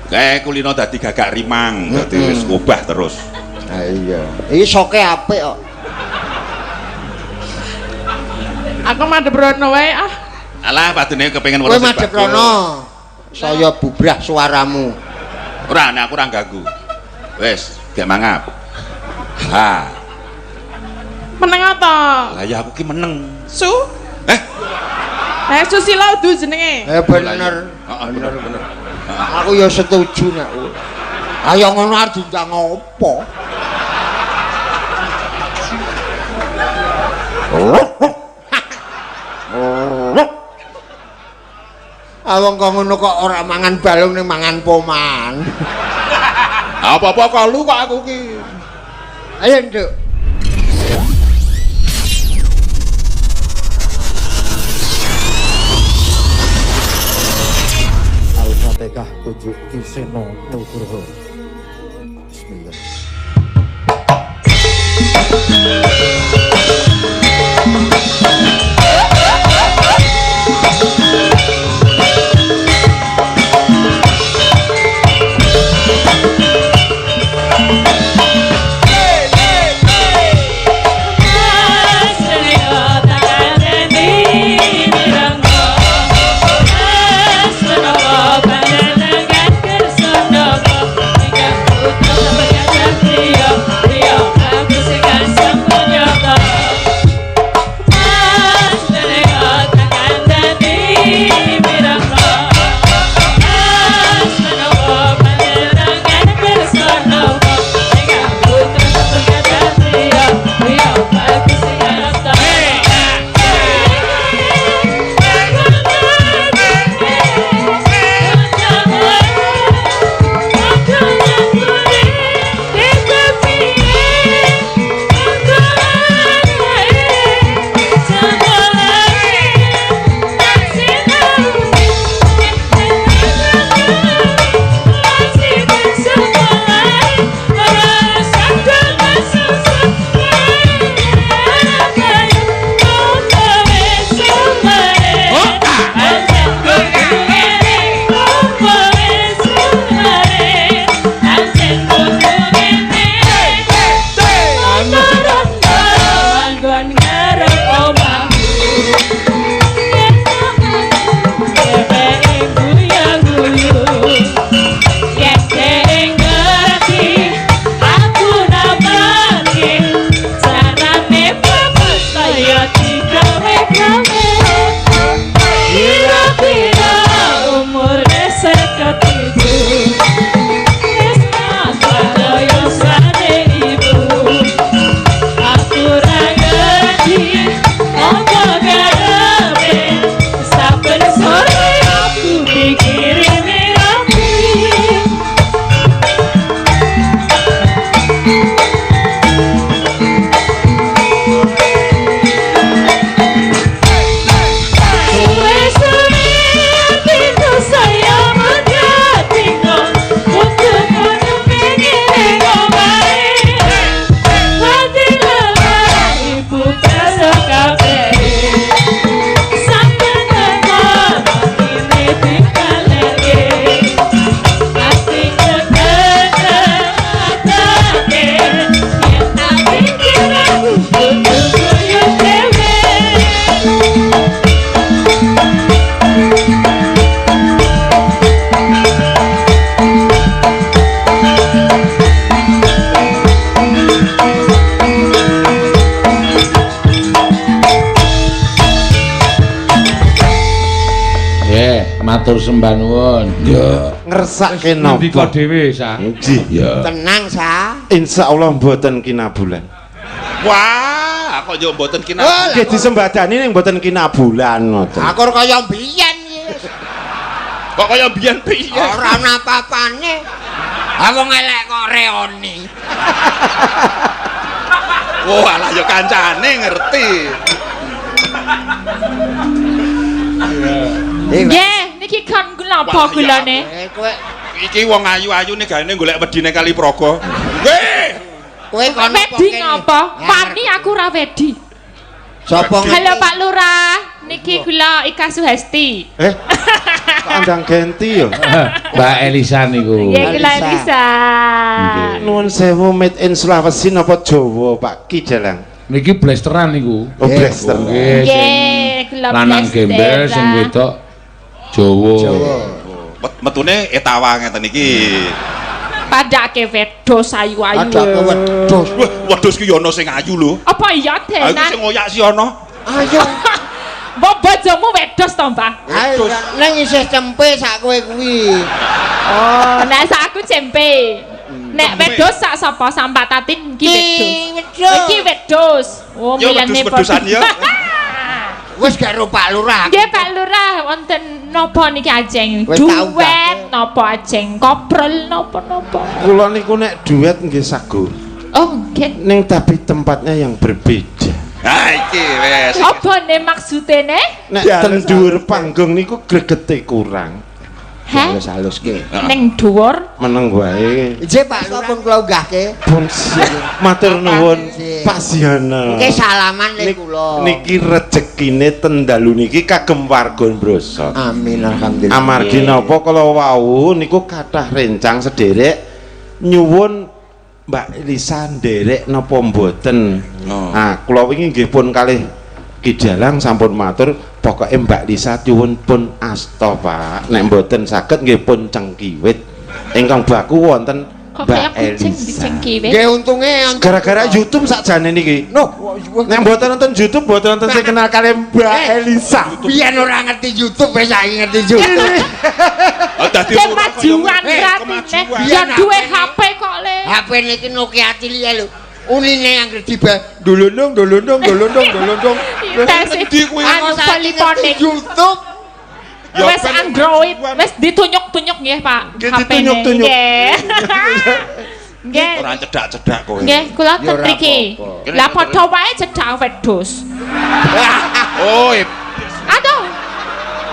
Kae kulino dadi gagak rimang, dadi wis obah terus. Ha iya. Iki soke apik kok. Aku madhep rono wae ah. Alah padune kepengin Kowe weruh sing madhep bagus. rono. Saya bubrah suaramu. Ora, nek aku ora ganggu. Wis, gak mangap. Ha. Meneng ta? Lah ya aku ki meneng. Su? Eh, Eh Susila udu jenenge. Eh bener. Heeh, bener bener. Aku ya setuju nek kowe. Ayo ngono arep diundang opo? Awong kok ngono kok ora mangan balung ning mangan poman. Apa-apa kok lu kok aku ki. Ayo nduk. Al-Fatihah untuk Ki Seno Nugroho. Bismillah. Matur sembah nuwun. Ya. Ngersake Ngendika napa? dhewe, Sa. Nggih. Ya. Tenang sa. Insyaallah mboten kinabulan. Wah, kok yo mboten kinabulan. Nggih disembadani ning mboten kinabulan ngoten. Aku ora kaya mbiyen iki. Kok kaya mbiyen piye? Ora ana apa-apane. Ah wong elek kok reoni. Wah, alah ya kancane ngerti. Nggih, niki kon napa gulane? Kowe iki wong ayu-ayu nih gaene golek wedine Kali Progo. Nggih. Kowe kon wedi ngapa? Wani aku ora wedi. Sapa ngerti? Halo Pak Lurah, Niki kula Ika Suhesti. Kok andang genti yo. Mbak Elisa niku. Nggih, kula Elisa. Nuwun sewu, made in Sulawesi napa Jawa, Pak Ki Dalang? Niki blasteran niku. Oh, blaster. Nggih, sing Nggih, kula lanang gembel, sing wedok Jawa. Jawa. Metune etawa ngeten iki. Padake wedhus ayu-ayu. Padake wedhus. Wah, wedhus ki yo ana sing ayu lho. Apa iya Aku tenan? sing ngoyak si ana. Ayo. Mbok bojomu wedhus to, Mbah? Ayo nang isih cempe sak kowe kuwi. Oh, nek sak aku cempe. Nek wedhus sak sapa sampak tatin iki wedhus. Iki wedhus. Oh, Yo milane wedhus-wedusan yo. Wis gak ro Pak Lurah. Nggih Pak Lurah, wonten napa niki ajeng? Wis tak Duet napa ajeng koprol napa-napa? Kula niku nek duet nggih sago. Oh, nggih. Ning tapi tempatnya yang berbeda. Ha iki wis. Apa ne maksude ne? Nek ten dhuwur panggung niku gregete kurang. Heh? Halus-halus ke. Ning dhuwur. Meneng wae. Nggih Pak Lurah pun kula unggahke. Pun siap. Matur nuwun Pak Siana. Nggih salaman le kula. Niki rejekine ten dalu niki kagem warga Brosot. Amin alhamdulillah. Amargi napa kala wau niku kathah rencang sederek nyuwun Mbak Elisa nderek napa mboten. Oh. Nah, kula wingi nggih pun kalih Ki Dalang sampun matur pokoke Mbak Lisa nyuwun pun asta Pak. Nek mboten saged nggih pun cengkiwit. Ingkang baku wonten Kok Mbak kaya kucing Elisa. dicengkiwit? Nggih untunge Gara-gara YouTube sakjane niki. Noh, Nek mboten nonton YouTube mboten nonton sing kenal kalih Mbak Elisa. biyen ora ngerti YouTube wis saiki ngerti YouTube. Oh, dadi lurah kaya Kemajuan ngene. ratine. Kemajuan. Ya duwe HP kok le. HP niki Nokia cilik lho. Unine anggere diba dolondong dolondong dolondong dolondong. Tes Endi kuwi? anu Saiki ngerti poliponik. YouTube. Ya, Wis ben Android, kemajuan. wis ditunyuk-tunyuk nggih Pak. Nggih, HP-ne. ditunyuk-tunyuk. Nggih. Nggih. Ora cedak-cedak kowe. Nggih, kula Ya ten ora mriki. apa-apa. Lah padha wae cedak wedhus. Oh, Aduh,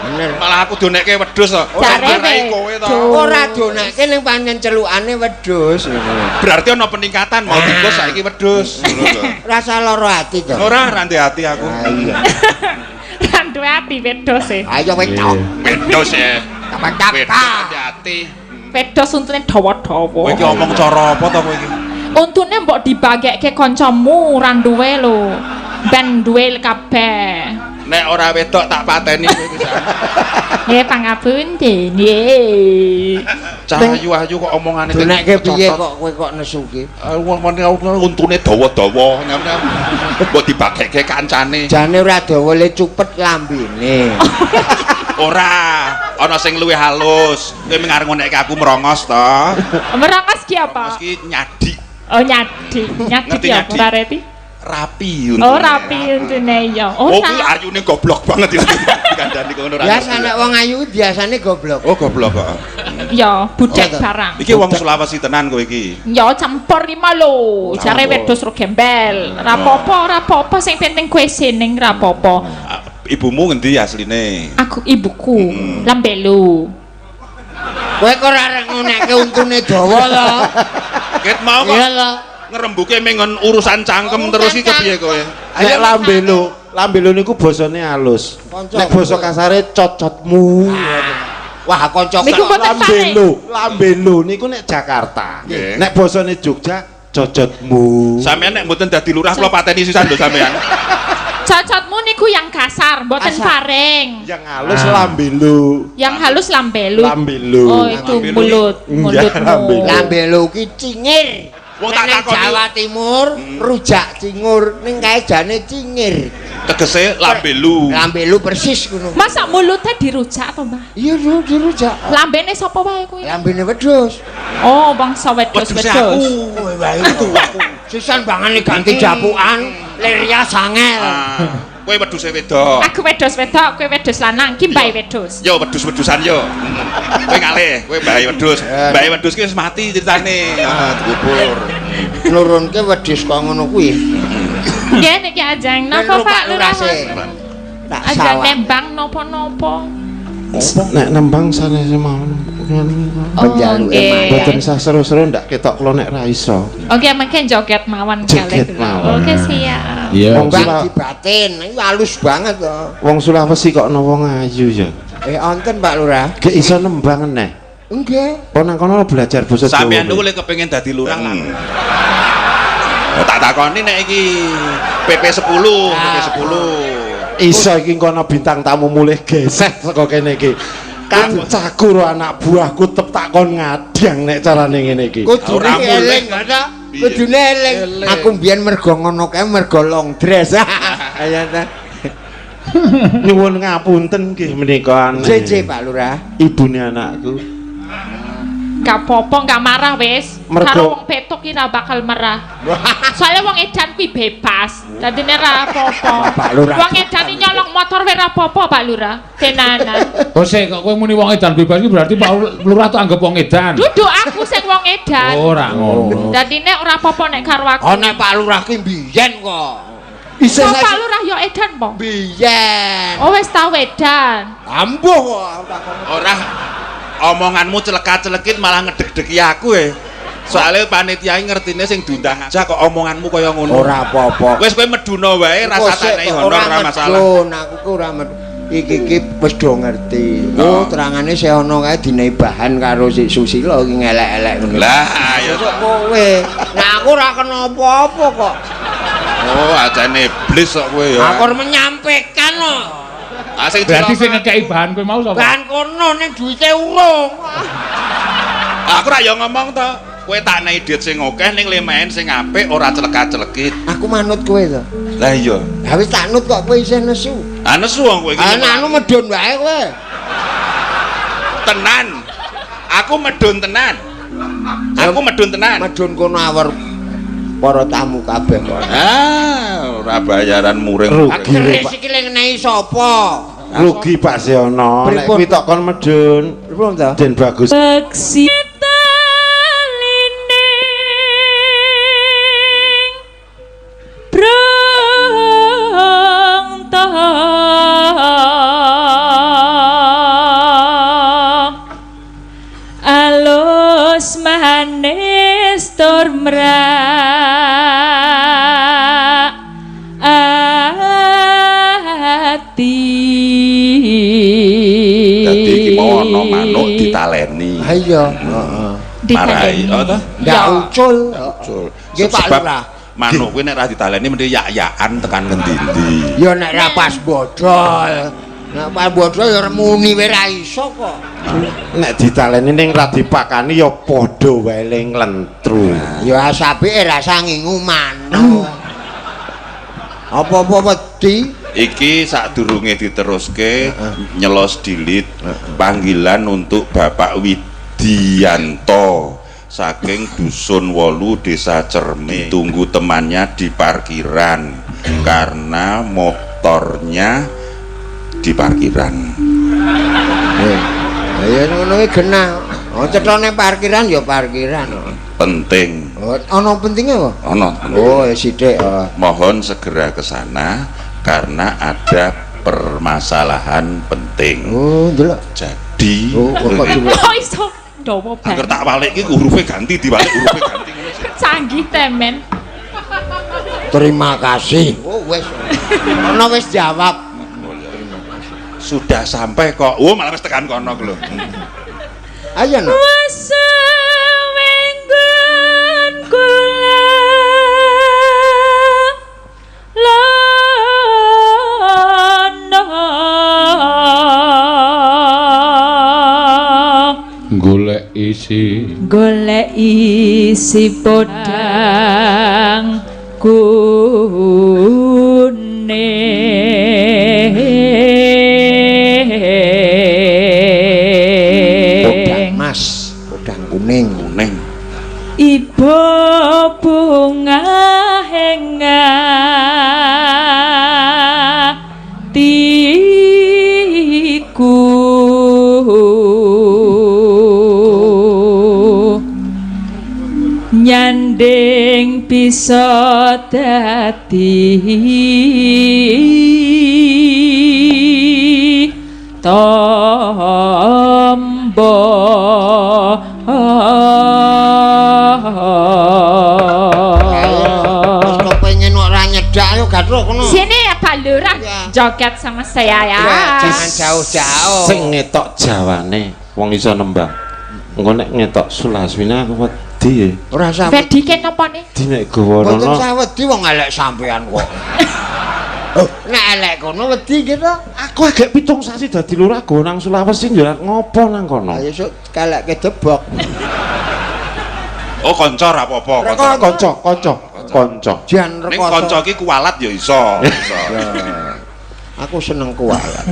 Bener. malah aku donekke wedhus to. Jare Ora kowe to. wedhus. Ora donake ning pancen celukane wedhus. Berarti ana peningkatan mau tikus saiki wedhus. Ngono lho. Rasa lara ati to. Ora ora ndek ati aku. Ah, iya. Ra duwe ati wedhus e. Ayo wetok. Wedhus e. Kapan Wedhus ndek ati. Wedhus untune dawa-dawa. Kowe iki omong cara apa to kowe iki? Untune mbok dibagekke kancamu ra duwe lho. Ben duwe kabeh. Nek ora wedok tak pateni kowe iki. Nggih pangapunten. Nggih. Cah ayu-ayu kok omongane Donekke piye kok kowe kok nesu ki? Wong untune dawa-dawa nyam-nyam. Mbok dibagekke kancane. Jane ora dawa le cupet lambene. Ora, ana sing luwih halus. Kowe mung arep ngonekke aku merongos to. Merongos ki apa? Merongos ki nyadik Oh nyadik, nyadik Ngerti ya apa nyadik? ta Reti? Rapi untune. Oh rapi untune ya. Oh, Ora. kuwi ayune goblok banget ya. Dikandani kono ora. Biasa nek wong ayu biasane goblok. Oh, goblok kok. Ya, budek Oh, barang. Iki wong Sulawesi tenan kowe iki. Ya campur lima lho, jare wedhus ro gembel. Ora apa-apa, ora apa-apa sing penting kowe seneng ora apa-apa. Ah, ibumu ngendi asline? Aku ibuku lambelu. Kowe kok ora arep ngonekke untune dawa to. Ket mau kok Iya lho. ngrembuke mengon urusan cangkem terus iki kepiye kowe? Nek lambelo, lambelo niku basane halus. Kanca. Nek basa kasare cocotmu. Wah, kanca Niku mboten pare. Lambelo, lambelo niku nek Jakarta. Nggih. Nek basane Jogja cocotmu. Sampeyan nek mboten dadi lurah kula pateni sisan lho sampeyan. Cocotmu niku yang kasar, mboten Kasar. paring. Yang halus lambelo. Yang halus lambelu. Lambelo. Oh, itu Lambelu. mulut, Iya, mulutmu. lambelu. Lambelo ki cingir. Wong tak Nek takoni. Jawa Timur rujak cingur ning kae jane cingir. Tegese lambelu. Lambelu persis ngono. Masa mulutnya dirujak to, Mbah? Iya, dirujak. Lambene sapa wae kuwi? Lambene wedhus. Oh, bangsa Wedhuse aku. wedhus-wedhus. Kowe wae itu aku. Sisan bangane ganti japukan, lir sangel. Ah, kowe wedhuse wedok. Aku wedhus wedok, kowe wedhus lanang, ki mbae wedhus. Yo wedhus-wedhusan yo. Kowe ngalih, kowe mbae wedhus. Mbae wedhus ki wis mati ceritane. Ah, dikubur. Nurunke wedhus kok ngono kuwi. Nggih niki ajeng napa Ben Pak Lurah? Lurah. Tak Ajeng sawah. nembang napa-napa. Nek nembang sanes mawon. Penjaluke nggih. Mboten sah seru-seru ndak ketok kula nek ra iso. Oke, mungkin joget mawon Joget kali. mawon. Oke, siap. Iya. Wong Bang Sula dibatin, iki halus banget to. wong Sulawesi kok ana wong ayu ya. Onten Pak Lurah. Gek iso nembang neh. Nggih. Oh nang kono belajar basa Jawa. Sampeyan niku lek kepengin dadi lurah lah. Oh, tak takoni nek iki PP10, PP10. Iso iki kono bintang tamu mulih geseh saka kene iki. Kancaku ro anak buahku tetep tak kon ngadang nek carane ngene iki. Kudune Ora mulih. eling ta? Kudune eling. Aku mbiyen mergo ngono kae mergo long dress. Ayo ta. Nyuwun ngapunten nggih menika aneh. Jeje Pak Lurah. Ibune anakku. Gak apa-apa, gak marah wis. Mergo- Karo wong petuk ki ra bakal marah. Soalnya wong edan kuwi bebas. Dadine ra apa-apa. Pak Lurah. Wong edan iki nyolong motor wae ra apa-apa, Pak Lurah. Tenanan. Oh sik kok kowe muni wong edan bebas iki berarti Pak Lurah tuh anggap wong edan. Duduk aku sing wong edan. Ora ngono. Dadine ora apa-apa nek karo aku. Oh nek Pak Lurah ki mbiyen kok. Isih Kok Pak saiki Lurah ya edan po? mbiyen. Oh wis tau edan. Ambuh kok. Ora omonganmu celekat-celekit malah ngedeg-degi aku e. Soale panitia iki ngertine sing diundang aja kok omonganmu kaya ngono. Ora apa-apa. Wis kowe meduna wae rasa tak nehi honor ora masalah. Medun, aku ki ora medun. Iki iki wis do ngerti. Oh, terangane sing ana kae dinehi bahan karo si Susilo iki ngelek-elek ngono. Lah, ayo. Kok kowe. Nah aku ora kena apa-apa kok. Oh, ajane iblis kok kowe ya. Aku arep menyampaikan kok. Ah, sing Berarti sing cilaka. ngekeki bahan kowe mau sapa? Bahan kono ning duwite urung. Aku ra yo ngomong to. Kowe tak nehi duit sing akeh ning lemaen sing apik ora celekat-celekit. Aku manut kowe to. Lah iya. Lah wis tak nut kok kowe isih nesu. Ah nesu wong kowe iki. Ah anu medun wae kowe. Tenan. Aku medun tenan. Aku medun tenan. Medun kono awor para tamu kabeh kok. Ah, ora bayaran muring. Rugi. Keris iki lek ngenehi sapa? Rugi Pak Seono. Nek Pripun? kuwi tok kon medun. Pripun to? Den bagus. Beksi Alus manis tur mrak ati. Dadi iki mau ana manuk ditaleni. Ha iya, heeh. Marai, oh toh? Ndak ucul. Ucul. Nggih Pak Sebab Lurah. Manuk kuwi nek ra ditaleni mesti yak-yakan tekan ngendi-endi. Ya nek ra pas bodol. Nek pas bodol ya muni wae ra iso kok. Nek ditaleni ning ra dipakani ya padha wae le nglentru. Ya asape rasa ngingu manuk. Apa-apa wedi. Iki sadurunge diteruske nyelos dilit panggilan untuk Bapak Widianto saking Dusun Wolu Desa Cerme. Tunggu temannya di parkiran karena motornya di parkiran. Ya ngono iki genah. Oh cethone parkiran ya parkiran. Penting. Oh ana pentinge apa? Ono. Oh ya sithik. Mohon segera ke sana karena ada permasalahan penting. Oh ndelok. Jadi Oh kok dulu. Kok iso dawa Angger banget. tak walik iki hurufe ganti diwalik hurufe ganti ngono sih. Canggih temen. Terima kasih. Oh wis. Ono wis jawab. Sudah sampai kok. Oh, malah wis tekan kono ku lho. Ayo no. Wesewenggon kula lono Golek isi. golek isi podang kuning. Podang mas, podang kuning. Kuning. Ibu bunga henga tiku nyanding bisa dadi tamba. nembo. Wis kepengin kok ora nyedak ayo gathuk kono. Sini ya Pak Lurah, joget sama saya ya. Jangan jauh-jauh. Sing ngetok jawane wong iso nembang. Engko nek ngetok Sulasmina aku wedi ya. Ora usah wedi ke napa ne? Wedi nek gawa rono. Mboten rono. usah wedi wong elek sampean kok. Oh, nek elek kono wedi nggih to. Aku agek 7 sasi dadi lurah go nang Sulawesi yo ngopo nang kono. Ayo sok kelekke debok. Oh, kanca ora apa-apa, kanca. Kanca, kanca, kanca. Jan Ning rekoso. kanca iki kualat ya iso. Iso. Aku seneng kualat.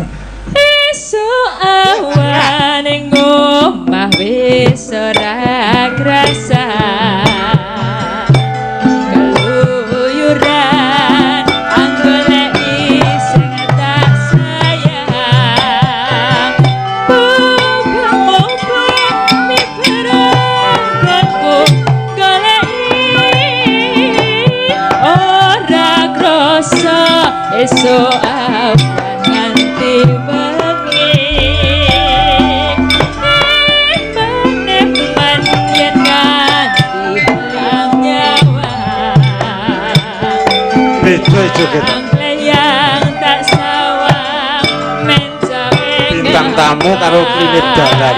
Esuk awan ning omah wis ora krasa. Keluyuran anggoleki sing tak sayang. Muga-muga miberanggonku goleki ora krasa esuk awan nganti bengi. Eman-eman yen nganti ilang nyawa. Beda joget. Yang tak sawang mencapai Bintang tamu karo klinik dalan.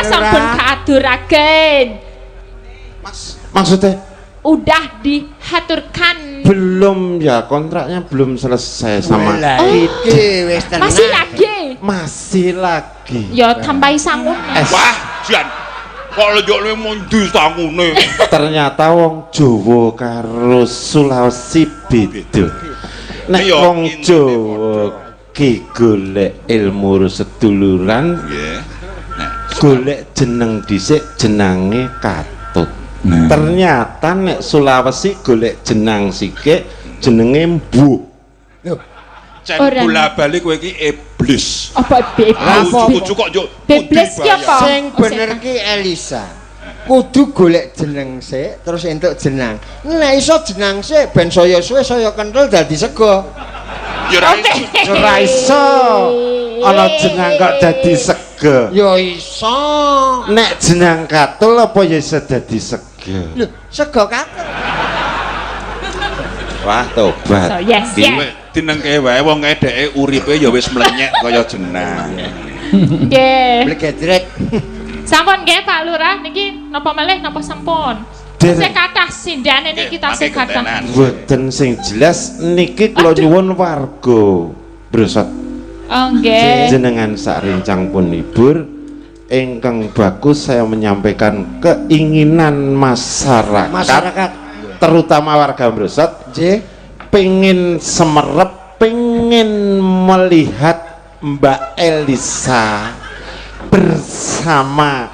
Sampun kaaturaken. Mas, maksudnya Udah dihaturkan. Belum ya, kontraknya belum selesai sama Lah iki wis tenan. Masih lagi. Masih lagi. Ya tambahi sangun. Es. Wah, jan. Kok lejokne mundi sangune. Ternyata wong Jawa karo Sulawesi beda. Nek Iya, wong intine Jawa ki golek ilmu seduluran, Nggih. Nek golek jeneng dhisik, jenange katut. Ternyata nek Sulawesi golek jenang sikik, jenenge mbuh. Cen Ora. bola bali kowe iki iblis. Apa bebas? Ujug-ujug kok yo Beblas ki apa? Sing Oh, bener setan. ki Elisa. Kudu golek jeneng sik terus entuk jenang. Nek iso jenang sik ben saya suwe saya kental dadi sego. Ya ora Oke. iso. Ora iso. Ana jenang kok dadi sega. Ya iso. Nek jenang katul apa ya iso dadi sega? Lho, sego katul. Wah, tobat. So, yes, yes. Kowe dinengke wae wong edeke uripe ya wis mlenyek kaya jenang. Nggih. Blegedrek. Sampun nggih Pak Lurah niki napa malih napa sampun? Dereng. Sing kathah sindhane niki tasih Mangke kathah. gentenan. Mboten, sing jelas niki kula nyuwun warga Brosot Oh nggih. jenengan sak rencang pun hibur ingkang bagus, saya menyampaikan keinginan masyarakat, Masyarakat. Terutama warga Brosot Nggih. Pengen semerep, pengen melihat Mbak Elisa bersama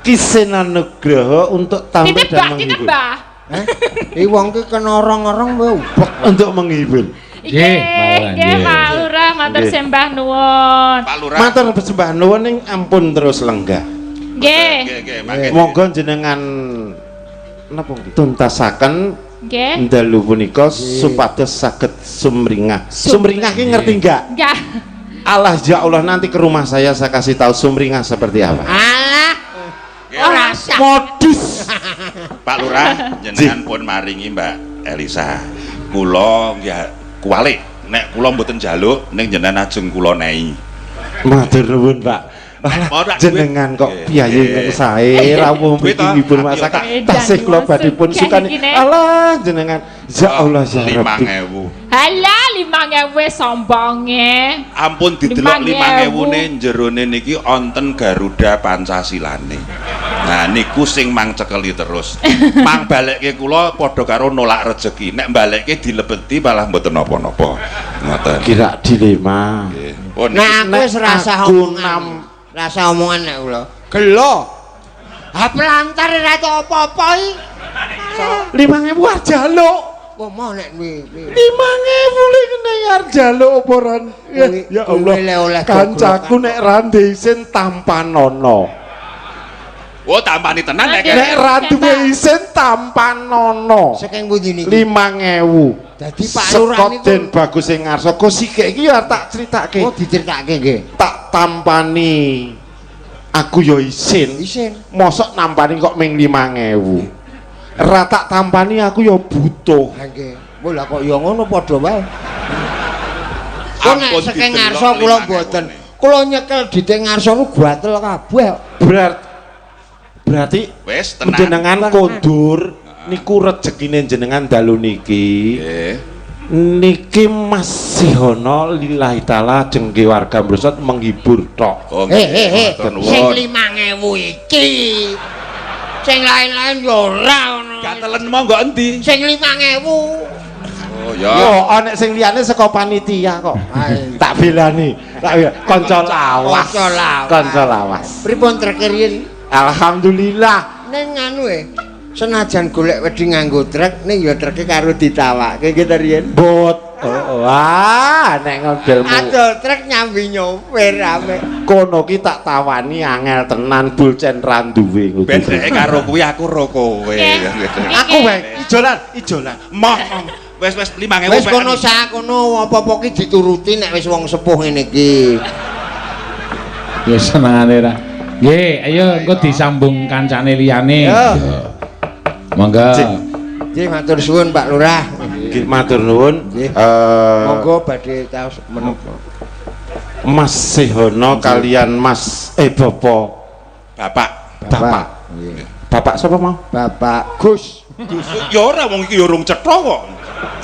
Ki Seno Nugroho untuk tampil Titip dan Mbah, titip menghibur. Mbah. Hah? Iki wong ki kena orong-orong wae ubek. Untuk menghibur. Nggih, Nggih, Pak Lurah, nggih nggih. Pak Lurah matur Nggih. sembah nuwun. Pak Lurah. Matur sembah nuwun ning ampun terus lenggah. Nggih. Nggih, nggih, mangke. Monggo jenengan napa nggih tuntasaken Nggih. dalu punika supados saged sumringah. Sumringah ki ngerti enggak? Nggih. Allah ya Allah, nanti ke rumah saya kasih tahu sumringah seperti apa. Alah, ora sah. Modus. Pak Lurah, jenengan pun maringi Mbak Elisa. Kula nggih kuwalik nek kula mboten njaluk ning jenengan ajeng kula nei. Matur nuwun, Pak. Alah, Ora, jenengan kok Nggih. piyayi ingkang sae rawuh Duit mriki toh? ngibur Ayo, masyarakat. tak. Tasih kula badhe pun Sugih sukani. iki, Nek. Alah jenengan, ya Allah ya Rabbi. 5000. Halah 5000 sombonge. Ampun didelok 5.000. 5000-ne, jerone niki onten Garuda Pancasilane. Nah niku sing mang cekeli terus. Mang balekke kula padha karo nolak rejeki. Nek balekke dilebeti malah mboten napa-napa. Ngoten. Kira dilema. Nggih. Pun Nah, aku Nek wis rasa aku omongan. Rasa omongan nek kula. Gelo. Ha pelantar ora tau apa-apa iki. 5000 arep jaluk. Wah, mau nek kuwi. 5000 le kene arep jaluk apa ora? Ya, Kuwi- ya Allah. kuwi le oleh Kancaku goglokan. nek ra ndek isin tampanono. Oh, tampani tenan nek. Nggih. Nek ra duwe isin tampanono. Saking pundi niki? 5000. Dadi Pak Lurah Saka niku Den Bagus sing ngarsa kok sikik iki ya tak critake. Oh, diceritake nggih. Tak tampani. Aku ya isin. Isin. Mosok nampani kok ming 5000. Ra tak tampani aku ya butuh. Ha nggih. Mbok lah kok ya ngono padha wae. Kok nek Ampun saking didelok ngarsa kula 5.000 mboten. ne. Kula nyekel dite ngarsa nu gatel kabeh. Berarti Wis tenan. jenengan kondur niku rejekine jenengan dalu niki. Nggih. Niki masih ana lillahi taala jengke warga Mbrosot menghibur tok. Oh, He he he. Matur Sing nuwun. 5000 iki. Sing lain-lain ya ora ono. Gatelen monggo endi? Sing 5000. Oh ya. Yo ana sing liyane saka panitia kok. Ae. Tak belani, tak bela. Kanca lawas. Kanca lawas. Kanca lawas. Pripun trek riyin? Alhamdulillah. Ning anu e. Senajan golek wedi nganggo trek ning ya treke karo ditawake kita riyin. Bot. Oh, wah, nek ngodelmu. Adol trek nyambi nyopir ame. Kono ki tak tawani angel tenan bulcen ra duwe ngono. Ben dheke karo kuwi aku ro kowe. Nggih. Aku wae ijolan, ijolan. Moh. Wis wis 5000. Wis kono sak kono apa-apa ki dituruti nek wis wong sepuh ngene iki. Ya senengane ra. Nggih, ayo engko disambung kancane liyane. Yo. Monggo. Nggih matur suwun Pak Lurah. Nggih matur nuwun. Nggih. Monggo badhe taos menapa. Mas Sehono kalian Mas Bapak Bapak. Bapak. Nggih. Bapak sapa mau? Bapak Gus. Ya ora, wong iki ya urung cetha kok.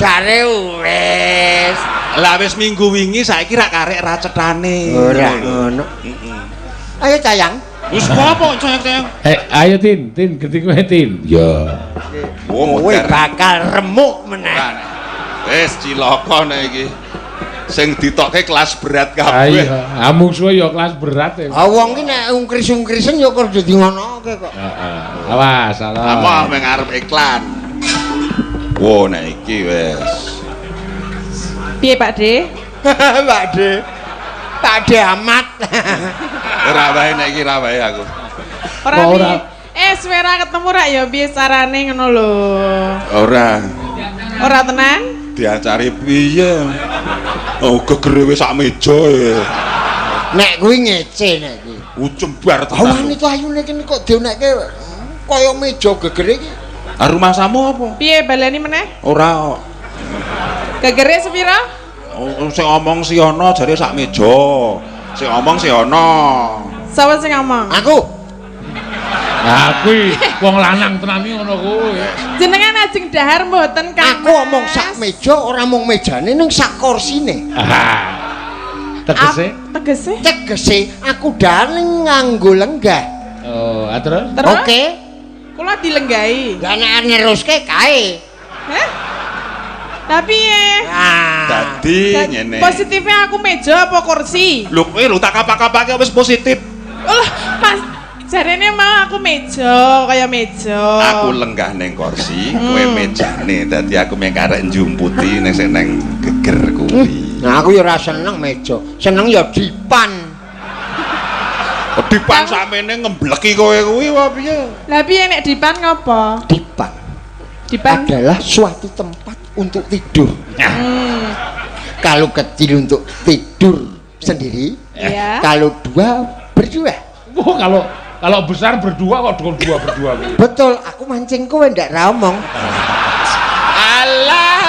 Jare wis. Lah wis minggu wingi, saiki rak karek ra cethane. Ora ngono. Ayo, Cayang. Wis apa sayang-sayang? Eh, ayo Tin, Tin, genti kowe Tin. Ya. Wong Kowe bakal remuk meneh. Wis cilaka nek iki. Sing ditokke kelas berat Ayo, kabeh. ah mungsuhe ya kelas berat ya. Ah wong ki nek ungkris-ungkrisen ya kok dadi ngono kok. Heeh. Awas, salah. Apa meng arep iklan. Wo nek iki wis. Piye, Pak De? Pak De. Pak De amat. Ora wae nek iki, ora wae aku. Ora Kok ora? piye? Eh, suwe ra ketemu rak ya piye carane ngono lho. Ora Ora tenan? Diacari piye? Oh, gegere wis sak meja ya. Nek kuwi ngece nek kuwi. Ucembar Awan tenan. itu ayune kene kok dionekke kaya meja gegere iki. Ah rumahsamu apa? Piye baleni meneh? Ora kok. Gegere sepira? Oh, sing ngomong si ana jare sak meja. Sing ngomong si ana. Sapa sing ngomong? Aku. Lah kuwi wong lanang tenan iki ngono kuwi. Jenengan ajeng dahar mboten, Kang? Aku omong sak meja ora mung mejane ning sak korsine. Ah. Tegese? Tegese? Tegese aku dahar ning nganggo lenggah. Oh, ah, terus? Terus? Oke. Kula dilenggahi. Lah nek neruske kae. Hah? Tapi piye? Nah. Dadi ngene. Positifnya aku meja apa kursi? Lho kowe lho tak kapak-kapake wis positif. Lah, Mas, jarene mau aku meja, kaya meja. Aku lenggah ning kursi, kowe mejane. Dadi aku mung karek njumputi ning sing neng geger kuwi. Nah aku ya ora seneng meja, seneng ya dipan. Dipan sakmene ngembleki kowe kuwi apa piye? Lah piye nek dipan ngopo? Dipan Dipan adalah suatu tempat untuk tidur. Kalau kecil untuk tidur sendiri, Iya. kalau dua berdua. Wah, kalau kalau besar berdua kok dua berdua kuwi. Betul, aku mancing kowe ndak ra omong. Alah.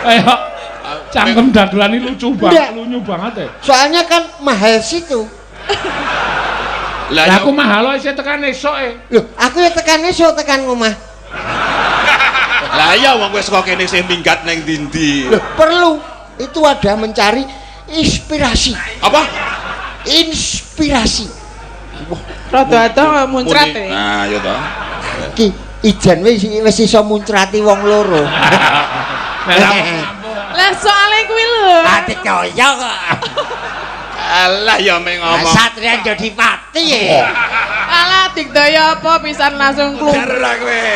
Ayo. Cangkem dagelan ini lucu banget, Ndak. lunyu banget ya. Soalnya kan mahal situ. Lah Lah aku mahal isih tekan esuk e. Loh, aku ya tekan esuk tekan omah. Lah iya wong wis kok kene sing minggat neng ndi-ndi. Loh, perlu. Itu ada mencari inspirasi. Apa? Inspirasi. Rada adoh muncrat Muni. e. Nah, ya toh. Ki ijan wis wis iso muncrati wong loro. Nek ra- Lah soalnya kuwi lho. Ati kaya kok. Alah ya meng ngomong. Satria jadi pati ya. Alah digdaya apa pisan langsung Jar klung. lah kowe.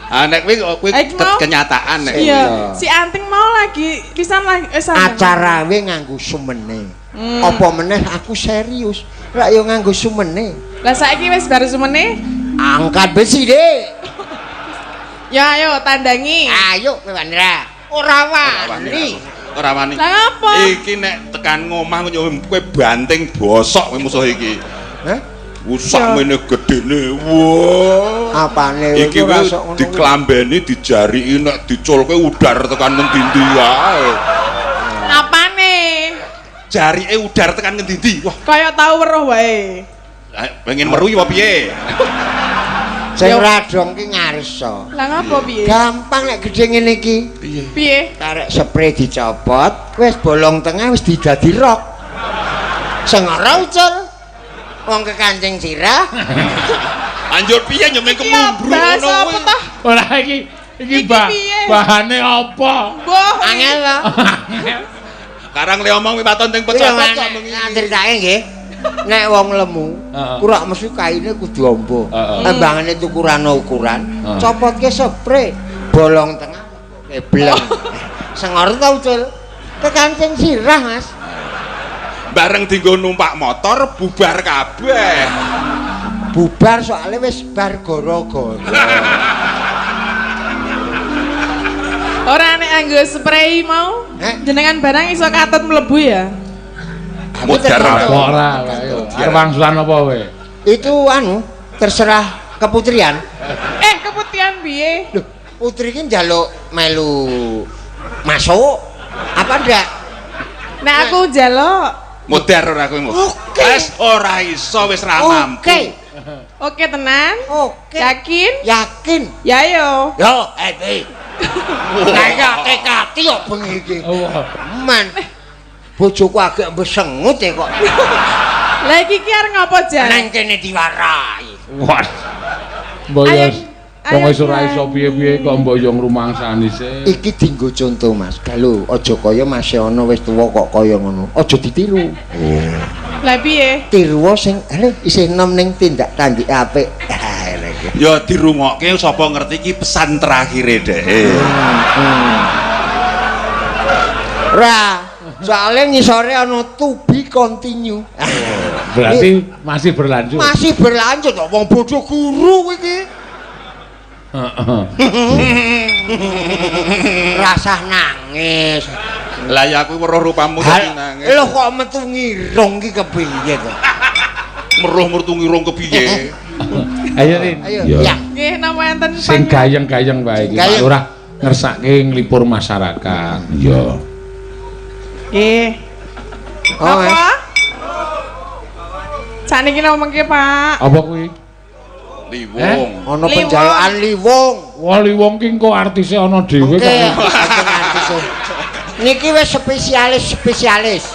Ah nek kuwi kuwi Eh, mau? kenyataan nek kuwi. Iya, si Anting mau lagi pisan lagi Acara we nganggo sumene. Apa meneh aku serius. Rak yo nganggo sumene. Lah saiki wis bar sumene. Angkat besi, Dik. Ya ayo tandangi. Ayo kowe Wandra. Ora wani. Ora wani. Lah ngapa? Iki nek tekan ngomah kowe banting bosok kowe musuh iki. Hah? Usak mene gedene. Wah. Apane Iki ora kuwi sok ngono kuwi. diklambeni, dijariki nek diculke udar tekan ngendi-endi wae. Apane? Jarike udar tekan ngendi-endi. Wah, Kaya tau weruh wae. pengen meru ya piye? Sing ora dong ki ngarsa. Lah ngapa piye? Gampang nek gedhe ngene iki. Piye? Karek spray dicopot, wis bolong tengah wis didadi rok. Sing ora ucul. Wong kekancing sirah. Anjur piye nyemeng Iki kemumbruk bahasa ngono apa kuwi. toh? Ora iki iki Iki piye? bahane apa? Mbah. Angel to. Karang le omong kuwi waton teng Pira pecotot kok mengi. Critake nggih. Nek wong lemu, Heeh. kurak mesti kaine kudu amba. Heeh. Embangane tukuran ukuran, Heeh. copotke spray, bolong tengah kebleng. Sengor ta ucul. Kekancing sirah, Mas. Bareng dinggo numpak motor bubar kabeh. Bubar soalnya wis bar goro-goro. Ora nek anggo spray mau. Heh? Jenengan barang iso katut mlebu ya. Aku Mudar tergantung. Apa ora? Ayo, arep wangsulan apa kowe? Itu anu, terserah keputrian. Eh, keputihan piye? Loh, putri ki njaluk melu masuk apa ndak? Nek aku njaluk Modar ora kowe. Oke. Wis ora iso, wis ra mampu. Oke. Oke tenan? Oke. Yakin? Yakin. Ya yo. Yo, eh. Lah iki tekati kok bengi iki. Oh. Men. Bojoku agak besengut e kok. Lah iki ki arep ngopo jan? Nang kene diwarai. Wah. Mbok Ayo, yo wong ayo, wis ora Jan. iso piye-piye kok mbok yo ngrumangsani sih. Iki dinggo contoh Mas. Galuh, aja kaya Mas ana wis tuwa kok kaya ngono. Aja ditiru. Lah piye? Tiru sing lha isih enom ning tindak tanduke apik. Ah, lha iki. Ya dirungokke sapa ngerti iki pesan terakhire dhek. Ra, soalnya ngisore ana to be continue. Berarti masih berlanjut. Masih berlanjut kok wong bodoh guru iki. Heeh. Rasah nangis. Lah ya aku weruh rupamu dadi nangis. Lho kok metu ngirung ki kepiye to? Meruh metu ngirung kepiye? Ayo Rin. Ayo, Ya. ya. Nggih napa enten Sing gayeng-gayeng wae iki Pak Gayeng. Lurah ngersake nglipur masyarakat. Iya. Nggih. Oh, Apa? Saniki napa mengke, Pak? Apa kuwi? Liwung. Ana Liwong. penjalukan liwong. Wah, liwong ki engko artise ana dhewe Oke, kok. enten artise. Niki wis spesialis-spesialis.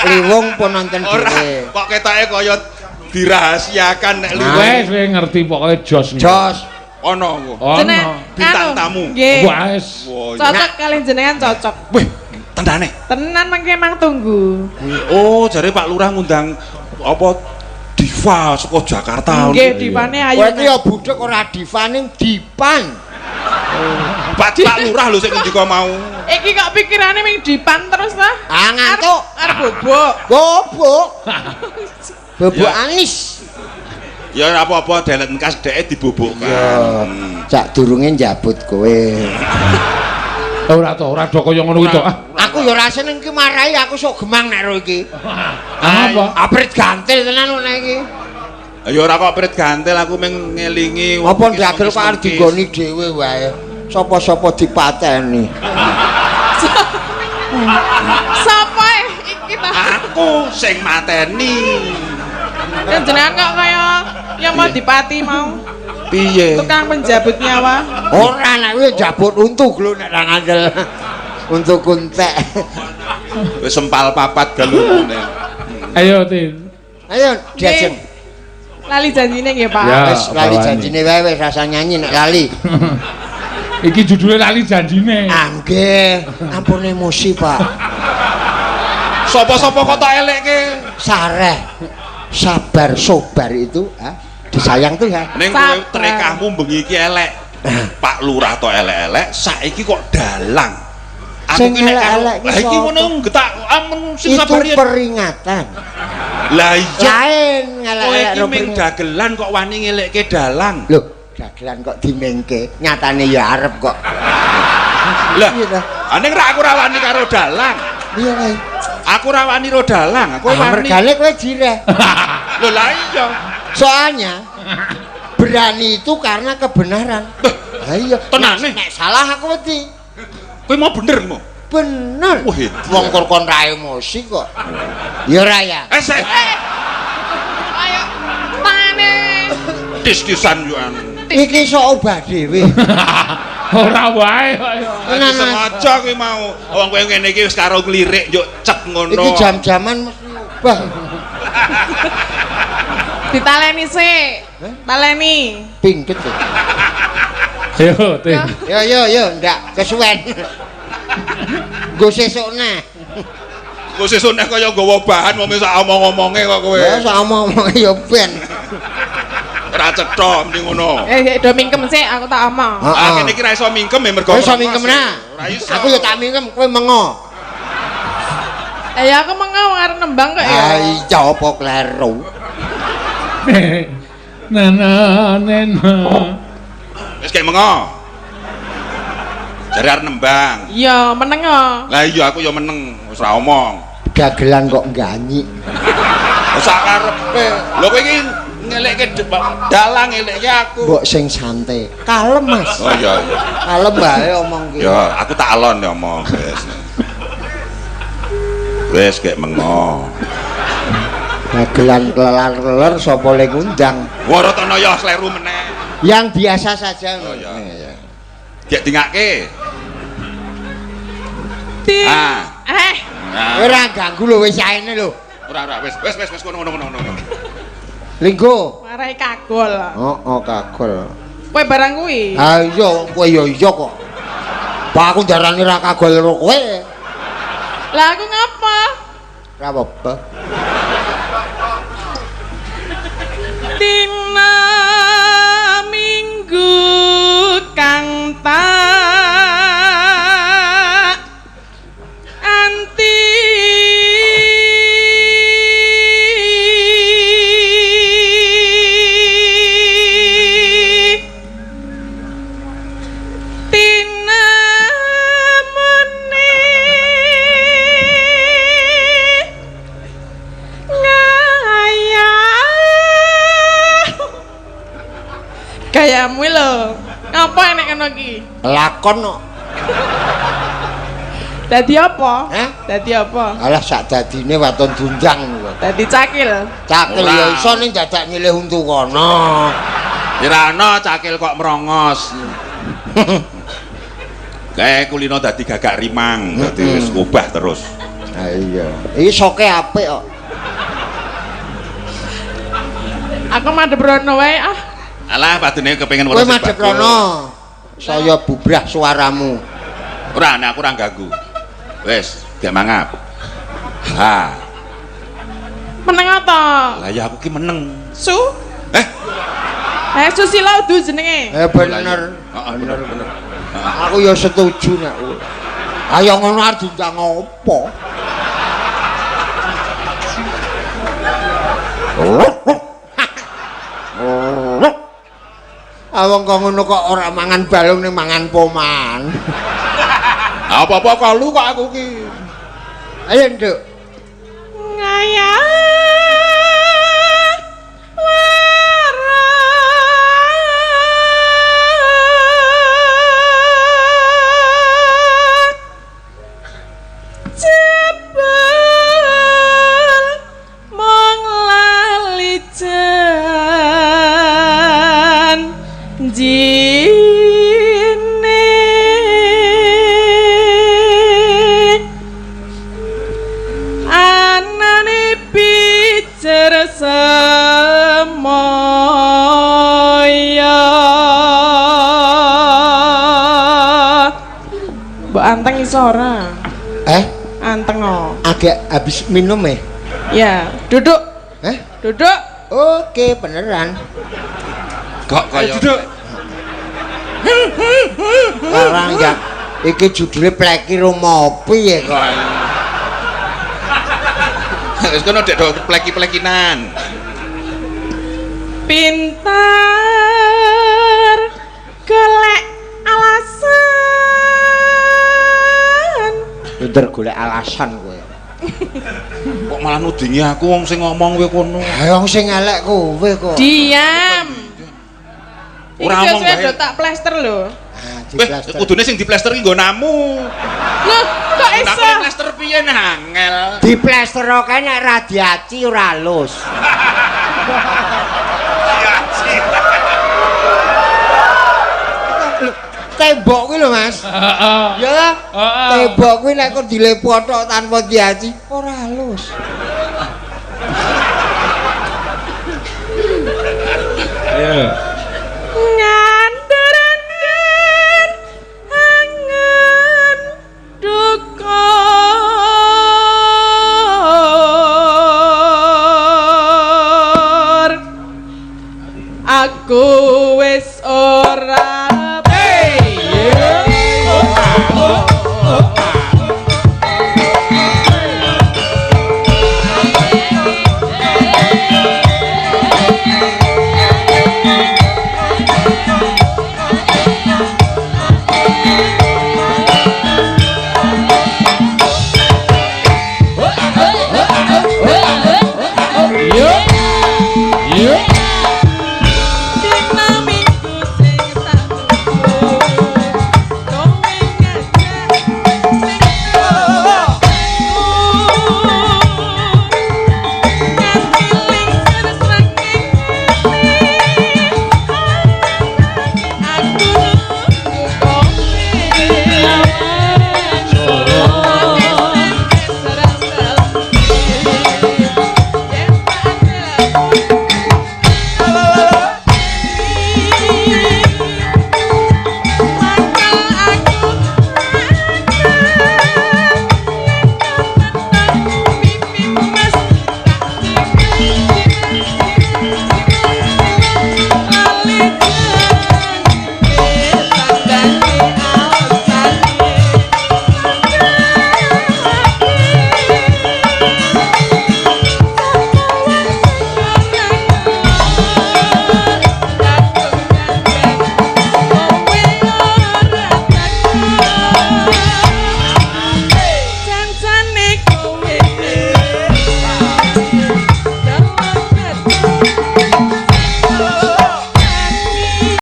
Liwong pun nonton Ora dhewe. kok ketoke kaya dirahasiakan nek liwung. Wes wis ngerti pokoke jos. Jos. Ono kok. Ono. Bintang anu, tamu. Nggih. Wes. Wah, iya. Cocok kalih jenengan cocok. Wih, tenane. Tenan mengke mang tunggu. Oh, jare Pak Lurah ngundang apa diva saka Jakarta. Nggih, divane ayu. Kowe iki ya budhek ora divaning dipan. Pak Pak Lurah lho sing ngendika mau. Iki kok pikirane ming dipan terus ta? Ah ngantuk. Arep bobok. Bobok. Bobok Ya. anis. Ya ora apa-apa delet engkas dheke dibobokkan. Ya, cak durunge njabut kowe. Ora to, ora do kaya ngono kuwi to. Ah, Aku ya ora seneng ki marahi aku sok gemang nek ro iki. apa? Aprit gantil tenan kok nek iki. Ya ora kok prit gantil aku mung ngelingi Apa ndagel kok arep dinggoni dhewe wae. Sapa-sapa dipateni. Sapa iki ta? Aku sing mateni. Ya jenengan kok kaya yang mau dipati mau. Piye? Tukang penjabut nyawa. Ora nek kuwi njabut untu lho nek ra ngandel. Untu kuntek. Wis sempal papat galungune. Ayo, Tin. Ayo diajeng. Lali janjine nggih, Pak. Ya. Wis lali bawani. janjine wae wis rasa nyanyi nek lali. Iki judulnya lali janjine. Ah nggih, ampun emosi, Pak. Sapa-sapa kok tak elekke? Sareh. Sabar sobar itu ah, disayang Tuhan. Ning kowe Sabar. trekahmu bengi iki elek. Pak Lurah to elek-elek, saiki kok dalang. Aku Sing ki nek karo- elek-elek ki Lah iki sapa? ngono getak amun sing Itu sabar ya. peringatan. Lah iya. Lain Kowe ngelek-elek iki ro ming peringatan. dagelan kok wani ngelekke dalang. Loh, dagelan kok dimengke, nyatane ya arep kok. Lah, Iya ta? ning ra aku ra wani karo dalang. Iya kae. Aku ra wani karo dalang, aku Ah, wani. mergane kowe jireh. Lho lah iya. Soalnya berani itu karena kebenaran. Lah iya, Tenane. Nek salah aku wedi. Kowe mau bener mau. Bener. Wah, hebat. Wong kur kon ra emosi kok. Ya ora ya. Eh, sik. Ayo tangane. Tis-tisan yo anu. Iki sok obah dhewe. Ora wae kok ya. Tenan, Mas. Sengaja kowe mau. Wong kowe ngene iki wis karo nglirik yo cek ngono. Iki jam-jaman mesti obah. Ditaleni sik. Taleni. Pingket. ya. Ayo, Tin. Yo yo yo, ndak kesuwen. Nggo sesuk neh. Kok sesuk nek kaya nggawa bahan wong sak omong-omonge kok kowe. Ya sak omong-omong ya ben. Ora cetha mending ngono. Eh, do mingkem sik aku tak omong. Ah kene iki ra iso mingkem ya mergo Kowe iso mingkem nah. Ora iso. Aku ya tak mingkem, kowe mengo. Eh, ya aku mengo wong arep nembang kok ya. Ah iya apa kleru. Na na nena. Wis kek mengo. Jare arep nembang. Iya, meneng kok. Lah iya aku ya meneng, wis ra omong. Dagelan kok ganyi. Wis sak karepe. Lho kowe iki ngelekke dalang ngelekke aku. Mbok sing santai. Kalem, Mas. Oh iya iya. Kalem bae omong ki. Ya, aku tak alon ya omong wis. Wis gek mengo. Dagelan klelar-keler sapa le ngundang. Waratana ya sleru meneh. Yang biasa saja. Oh iya. Gek dingake. Ah. Ora ganggu lho wis saene lho. Ora wis wis wis kono ngono ngono. Linggo. Marai kagol. Heeh, kagol. Kowe barang kuwi. Ha iya kowe ya iya kok. Pak aku darani ra kagol karo kowe. Lah aku ngapa? Ora apa-apa. Dina Minggu kang tak anti tinemune ngayah gayamu lho ngapa enek ngono iki Lakon kok. Dadi apa? Hah? Dadi apa? Alah sak dadine waton diundang lho. Dadi cakil. Cakil ya iso ning dadak nyilih untu kono. Ora ana cakil kok merongos. Kae kulino dadi gagak rimang, dadi wis obah terus. Ha iya. Iki soke apik kok. Aku madhep rono wae ah. Alah padune kepengin weruh. Kowe madhep rono. Saya bubrah suaramu. Ora nek aku ora ganggu. Wis, gak mangap. Ha. Meneng apa? Lah ya aku ki meneng. Su? Eh Susila udu jenenge. Bener. Heeh, bener bener. Aku ya setuju nek. Ayo ngono arep diundang opo? Awong kok ngono kok ora mangan balung ning mangan poman. Apa-apa kalu kok aku ki. Ayo nduk. Ngayah warat jebul mung lali janjine anane pijer semoyo. Mbok anteng iso ora? Anteng oh. Agak habis minum ya? Ya, duduk. Duduk. Oke, beneran. Kok kaya duduk. Ora enggak. Iki judule pleki rumopi ya kok. Wis kono dek do pleki-plekinan. Pintar golek alasan. Pinter golek alasan kowe. Kok malah nudingi aku wong sing ngomong kowe kono. Ha wong sing elek kowe kok. Diam. Ora Iki omong suwe wae. do tak plester lho. Ah, diplester. Kudune sing diplester ki nggonamu. Loh, kok iso? Lah plester piye nah angel. Diplester kae nek radiaci ora halus. Tembok kuwi lho, Mas. Heeh. Ya ta? Heeh. Tembok kuwi nek kok dilepothok tanpa diaci ora halus.